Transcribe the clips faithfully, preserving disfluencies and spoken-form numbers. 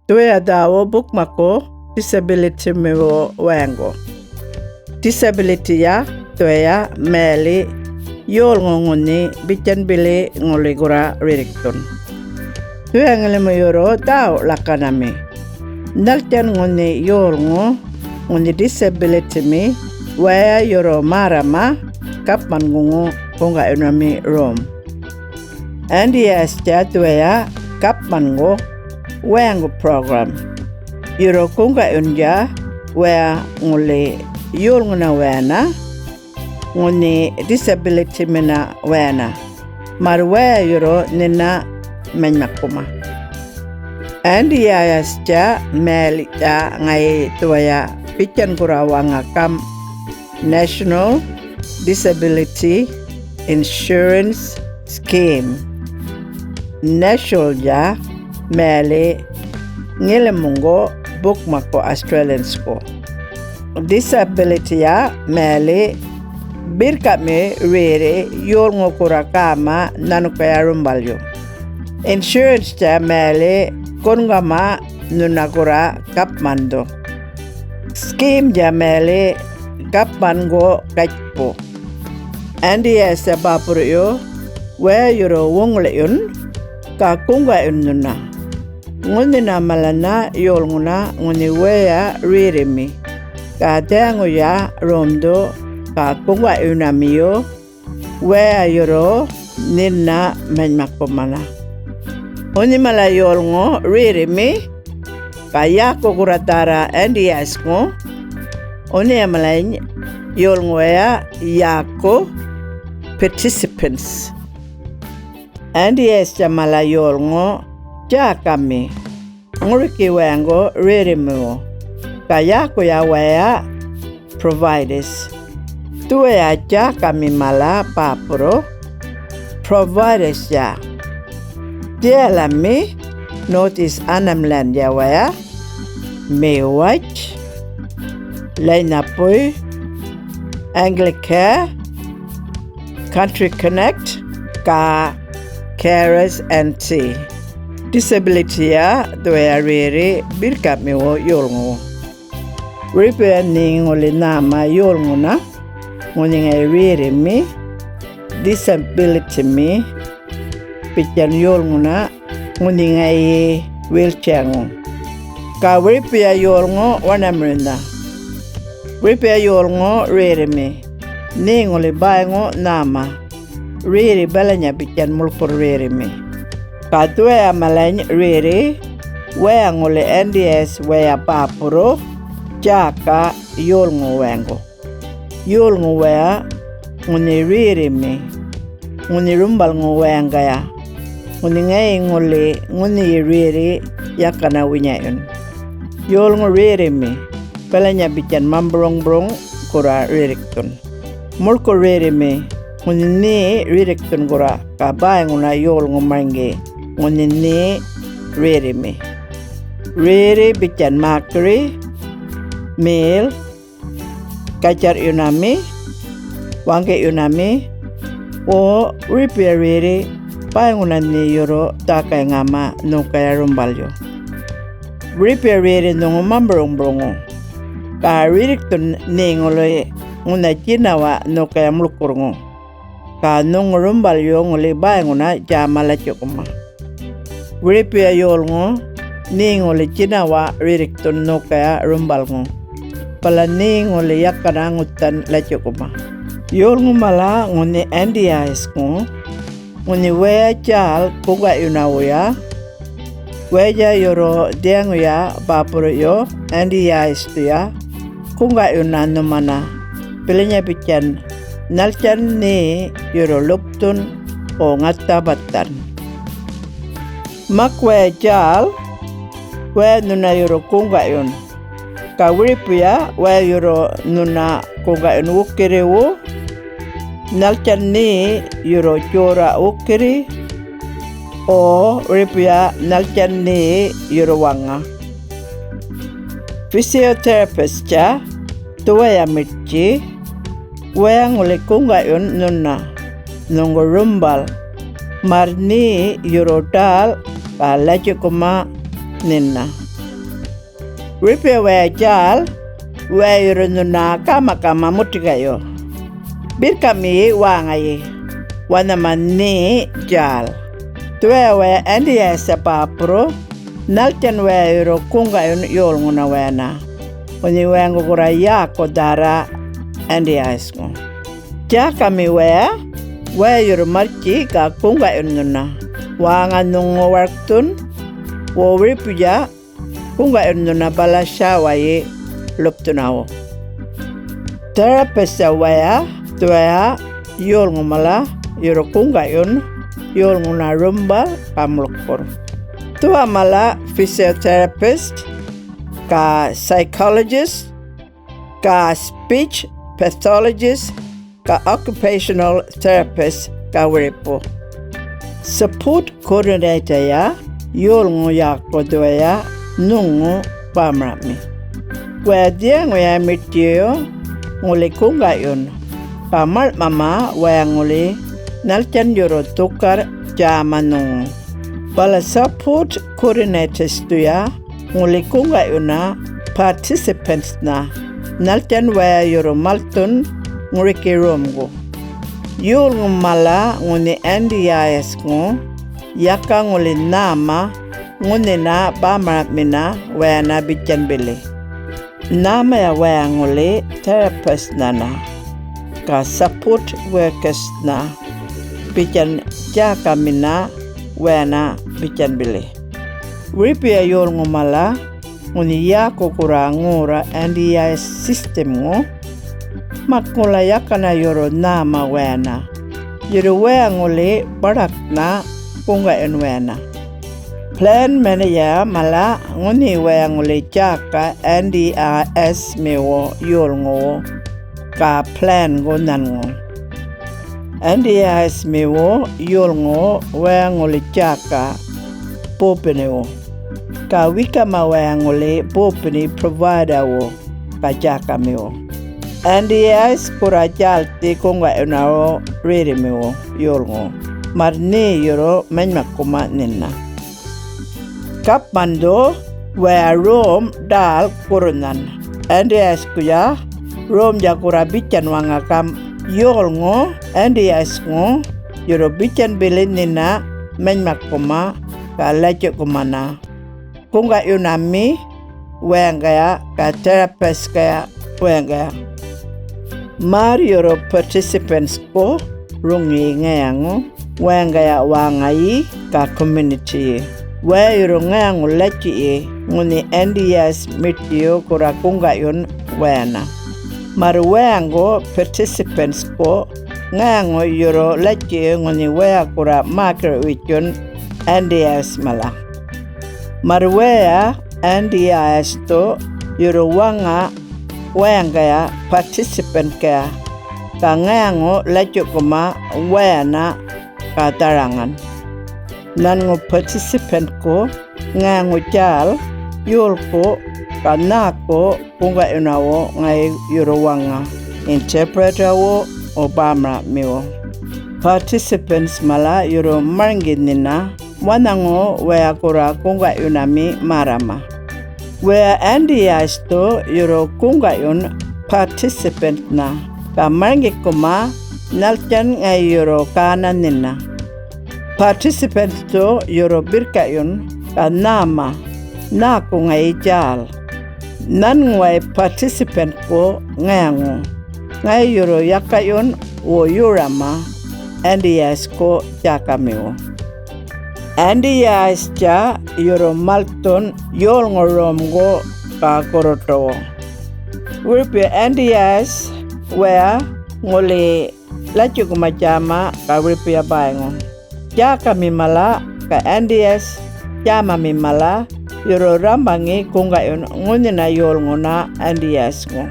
Dhuwaya dhäwu bukmakku disability-miwu wayaŋgu. Disability-ya dhuwaya mayali yolŋu ŋunhi bitjan bili ŋuli gurra rirrikthun. Dhuwaya ŋilimu yurru dhäwu-ḻakanami. Nhaltjan ŋunhi yolŋu ŋunhi disability-mi waya yurru märrama gapmanguŋu guŋga'yunami rom? N D I S-tja dhuwaya gapmangu wayaŋgu program. Yurru guŋga'yundja waya ŋuli yolŋuna wayana, ŋunhi disability-mina wayana, märr waya yurru nhinna manymakuma. N D I S-tja mayaliya ŋayi dhuwaya bitjan gurra waŋa gamꞌ National Disability Insurance Scheme. National-dja mayali ŋilimuŋgu bukmakku Australians-ku. Disability-ya mayali birrkaꞌmi rerri yolŋu gurra gäma nhanukaya rumbalyu. Insurance-tja mayali gungama nhuna gurra gapmandhu. Scheme-dja mayali gapmangu gajpu. N D I S-tja bäpurruyu waya yurru wuŋḻiꞌyun, ga guŋga'yun nhuna. Ŋunhina malana yolŋuna ŋunhi waya rerrimi, ga dhäŋuya romdhu, ga guŋga'yunamiyu waya yurru nhinna manymakkumana. Ŋunhi mala yolŋu rerrimi, ga yäku gurra dhärra N D I S-ŋu, ŋunhiya malany yolŋuwaya yäku participants. N D I S-tja mala yolŋu djäkami ŋuriki wayaŋgu rerrimiwu, ga yäkuya waya providers. Dhuwaya djäkami mala bäpurru providers-ya. Dhiyalami North East Arnhem Land-ya waya Miwatch, Lainapui, Anglicare, Country Connect, ga Carers N T. Disability-ya dhuwaya rerri birrkaꞌmiwu yolŋuwu. Wiripuya nhe ŋuli nhäma yolŋuna ŋunhi ŋayi rerrimi, disability-mi, bitjan yolŋuna ŋunhi ŋayi wheelchair-ŋu. Ga wiripuya yolŋu waṉamiriwnha. Wiripuya yolŋu rerrimi, nhe ŋuli bäyŋu nhäma rerri balanya bitjan muḻkurr rerrimi. Ga dhuwaya malany rerri waya ŋuli N D I S waya bäpurru djäka yolŋu wayaŋgu. Yolŋu waya ŋunhi rerrimi, ŋunhi rumbalŋu wayaŋgaya, ŋunhi ŋayi ŋuli ŋunhiyi rerri yakana winya'yun. Yolŋu rerrimi, balanya bitjan mamburuŋburuŋ gurra rirrikthun. Muḻkurr rerrimi, ŋunhi nhe rirrikthun gurra, ga bäyŋuna yolŋu marŋgi ŋunhi nhe rerrimi. Rerri bitjan mäkiri, mel, gatjarr'yunami, waŋgi'yunami, wo wiripuya rerri bäyŋuna nhe yurru dhäkayŋama nhokaya rumbalyu. Wiripuya rerri nhuŋu mamburuŋburuŋu, ga rirrikthun nhe ŋuli ŋunha djinawa nhokaya muḻkurrŋu, ga nhuŋu rumbalyu ŋuli bäyŋuna djäma latju'kuma. Wiripuya yolŋu nhe ŋuli djinawa rirrikthun nhokaya rumbalŋu, bala nhe ŋuli yakana ŋuthan latju'kuma. Yolŋu mala ŋunhi N D I S-ŋu, ŋunhi waya djäl guŋga'yunawuya, wayatja yurru dhiyäŋuya bäpurru'yu N D I S-thuya guŋga'yunna nhumana, bilanya bitjan nhaltjan nhe yurru ḻupthun wo ŋatha bathan. Mak waya djäl, waya nhuna yurru guŋga'yun. Ga wiripuya waya yurru nhuna guŋga'yun wukirriwu, nhaltjan nhe yurru djorra wukirri, wo wiripuya nhaltjan nhe yurru waŋa. Physiotherapist-tja dhuwaya miṯtji, waya ŋuli guŋga'yun nhuna, nhuŋgu rumbal, märr nhe yurru ḏäl ga latju'kuma nhinna. Wiripuya waya djäl, waya yurru nhuna gäma-gäma mutika'yu. Birrka'miyi wäŋayi, wanhama nhe djäl. Dhuwaya waya Andiyayasa bäpurru, nhaltjan waya yurru guŋga'yun yolŋuna wayana, ŋunhi wayaŋgu gurra yäku dhärra Andiyayasŋu. Djäkami waya, waya yurru marrtji ga guŋga'yun nhuna, wäŋa nhuŋu warkthun, wo wiripuyya guŋga'yun nhuna bala shäwayi ḻupthunawu. Therapist-a waya dhuwaya yolŋu mala yurru guŋga'yun yolŋuna rumbal ga muḻkurr. Dhuwa mala physiotherapist, ga psychologist, ga speech pathologist, ga occupational therapist, ga wiripu. Support coordinator-ya yolŋu yäku dhuwaya nhuŋu bämaraꞌmi. Waya dhiyaŋuya miṯthiyu ŋuli guŋga'yun, ga maḻŋꞌmama waya ŋuli nhaltjan yurru dhukarr djäma nhuŋu. Bala support coordinators-thuya ŋuli guŋga'yuna participants-na, nhaltjan waya yurru malthun ŋuriki romgu. Yolŋum mala ŋunhi Andiyayasŋu, yaka ŋuli nhäma ŋunhina bämaraꞌmina wayana bitjan bili. Nhämaya waya ŋuli therapist-nhana, ga support workers-nha, bitjan djäkamina wayana bitjan bili. Wiripuya yolŋu mala ŋunhi yäku gurra ŋorra Andiyayas system-ŋu, mak ŋula yakana yurru nhäma wayana, yurru waya ŋuli baḏaknha guŋga'yun wayana. Plan manager mala ŋunhi waya ŋuli djäka Andiyayasmiwu yolŋuwu, ga plan-gu nhanŋu. Andiyayasmiwu yolŋuwu waya ŋuli djäka bopiniwu, ga wekama waya ŋuli bopini provider-wu ga djäkamiwu. Andiyayas gurra djälthi guŋga'yunawu rerrimiwu yolŋuwu, marr nhe yurru manymakuma nhinna. Gapmandhu waya rom ḏäl gurrunhan Andiyayaskuya romdja gurra bitjan waŋa gamꞌ yolŋu Andiyayasŋu yurru bitjan bili nhinna manymakuma ga latjuꞌkumana, guŋga'yunami wayaŋgaya ga therapist-kaya wayaŋgaya. Märr yurru participants-ku roŋiyi ŋayaŋu wayaŋgaya wäŋayi ga community-yi. Waya yurru ŋayaŋu latjuꞌyi ŋunhi Andiyayas miṯthiyu gurra guŋga'yun wayana. Märr wayaŋgu participants-ku ŋayaŋu yurru latjuꞌyi ŋunhi waya gurra mäkirrꞌ-witjun Andiyayas mala. Märr waya Andiyayas-thu yurru waŋa wayaŋgaya participant-kaya, ga ŋayaŋu latjuꞌkuma wayana ga dharaŋan. Nhanŋu participant-ku ŋayaŋu djäl yolku ga nhäku guŋga'yunawu ŋayi yurru waŋa, interpreter-wu wo bämaraꞌmiwu. Participants mala yurru marŋgi nhinna wanhaŋu waya gurra guŋga'yunami märrama. Waya Andiyayas-thu yurru guŋga'yun participant-nha, ga marŋgikuma nhaltjan ŋayi yurru gäna nhinna. Participants-thu yurru birrka'yun ga nhäma, nhäku ŋayi djäl. Nhanŋuway participant-ku ŋayaŋu, ŋayi yurru yaka'yun wo yorama Andiyayasku djäkamiwu. Andiyayastja yurru malthun yolŋu romgu ga gurruṯuwu. Wiripuya Andiyayas waya ŋuli latjuꞌkuma djäma ga wiripuya bäyŋu. Djäkami mala ga Andiyayas djämami mala yurru rrambaŋi guŋga'yun ŋunhina yolŋuna Andiyayasŋu.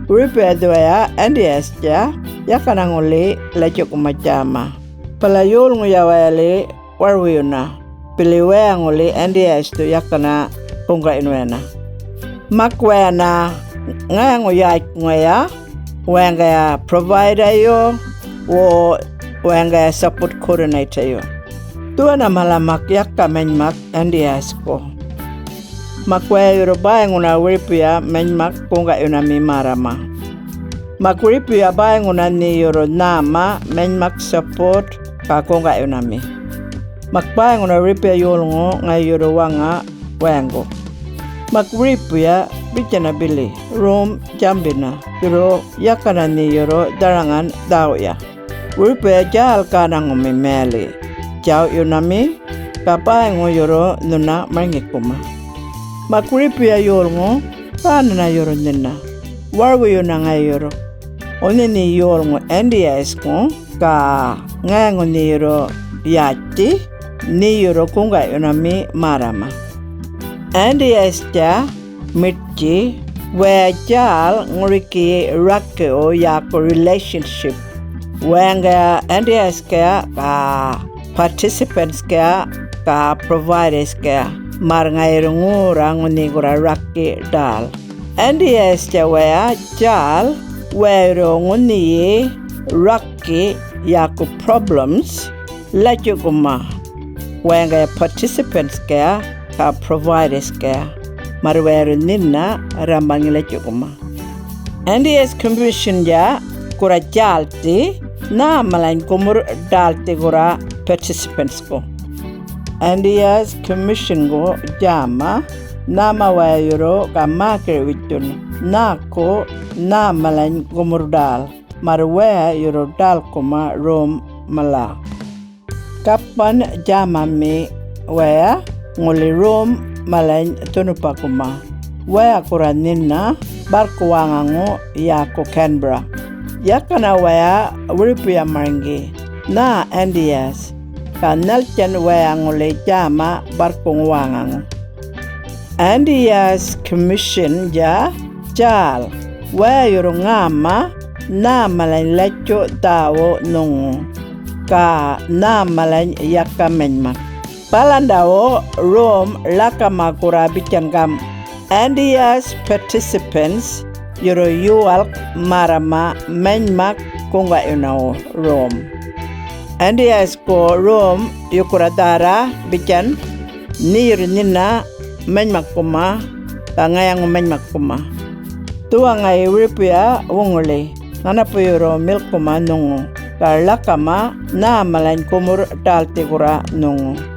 Wiripuya dhuwaya Andiyayastja yakana ŋuli latjuꞌkuma djäma, bala yolŋuya wayali warwuyuna, bili waya ŋuli Andiyayas-thu yakana guŋga'yun wayana. Mak wayana ŋayaŋu yätjkuŋaya, wayaŋgaya provider-yu, wo wayaŋgaya support coordinator-yu. Dhuwanna mala mak yaka manymak Andiyayasku. Mak waya yurru bäyŋuna wiripuya manymak guŋga'yunami märrama. Mak wiripuya bäyŋuna nhe yurru nhäma manymak support ga guŋga'yunami. Mak bäyŋuna wiripuya yolŋu ŋayi yurru waŋa wayaŋgu. Mak wiripuya bitjana bili rom djambina yurru yakana nhe yurru dharaŋan dhäw'ya. Wiripuya djäl gänaŋumi mayali djaw'yunami, ga bäyŋu yurru nhuna marŋgikuma. Mak wiripuya yolŋu gänana yurru nhina, warwuyuna ŋayi yurru. Ŋunhi nhe yolŋu N D I S-ŋu, ga ŋayaŋu nhe yurru yätji, nhe yurru guŋga'yunami märrama. N D I S-tja miṯtji waya djäl ŋuriki rakiwu yäku relationship. Wayaŋgaya N D I S-kaya ga participants-kaya ga providers-kaya, märr ŋayirr ŋorra ŋunhi gurra raki ḏäl. N D I S-tja waya djäl wayirrwu ŋunhiyi raki yäku problems latju'kuma, wayaŋgaya participants-kaya ga providers-kaya, märr wayirrwu nhina rrambaŋi latju'kuma. N D I S Commission-dja gurra djälthi nhä malany gumurr ḏälthi gurra participants-ku. N D I S Commission-gu djäma nhäma waya yurru ga mäkiri'witjun nhäku nhä malany gumurr ḏäl, märr waya yurru ḏälkuma rom mala. Gapman djämami waya ŋuli rom malany dhunupakuma, waya gurra nhina barrkuwäŋaŋu yäku Canberra. Yakana waya wiripuya marŋgi, nhä N D I S, ga nhaltjan waya ŋuli djäma barrkuŋuwäŋaŋu. N D I S Commission-dja djäl waya yurru ŋäma nhä malany latjuꞌ dhäwu nhuŋu, ga nhä malany yaka manymak. Balandawu rom ḻakama gurra bitjan gamꞌ, N D I S participants yurru yuwalk märrama manymak guŋga'yunawu rom. N D I S-ku rom yukurra dhärra bitjan, nhe yurru nhina manymakuma ga ŋayaŋu manymakuma. Dhuway ŋayi wiripuya wuŋuḻi, ŋanapu yurru milkuma nhuŋu, ga ḻakama nhä malany gumurr ḏälthi gurra nhuŋu.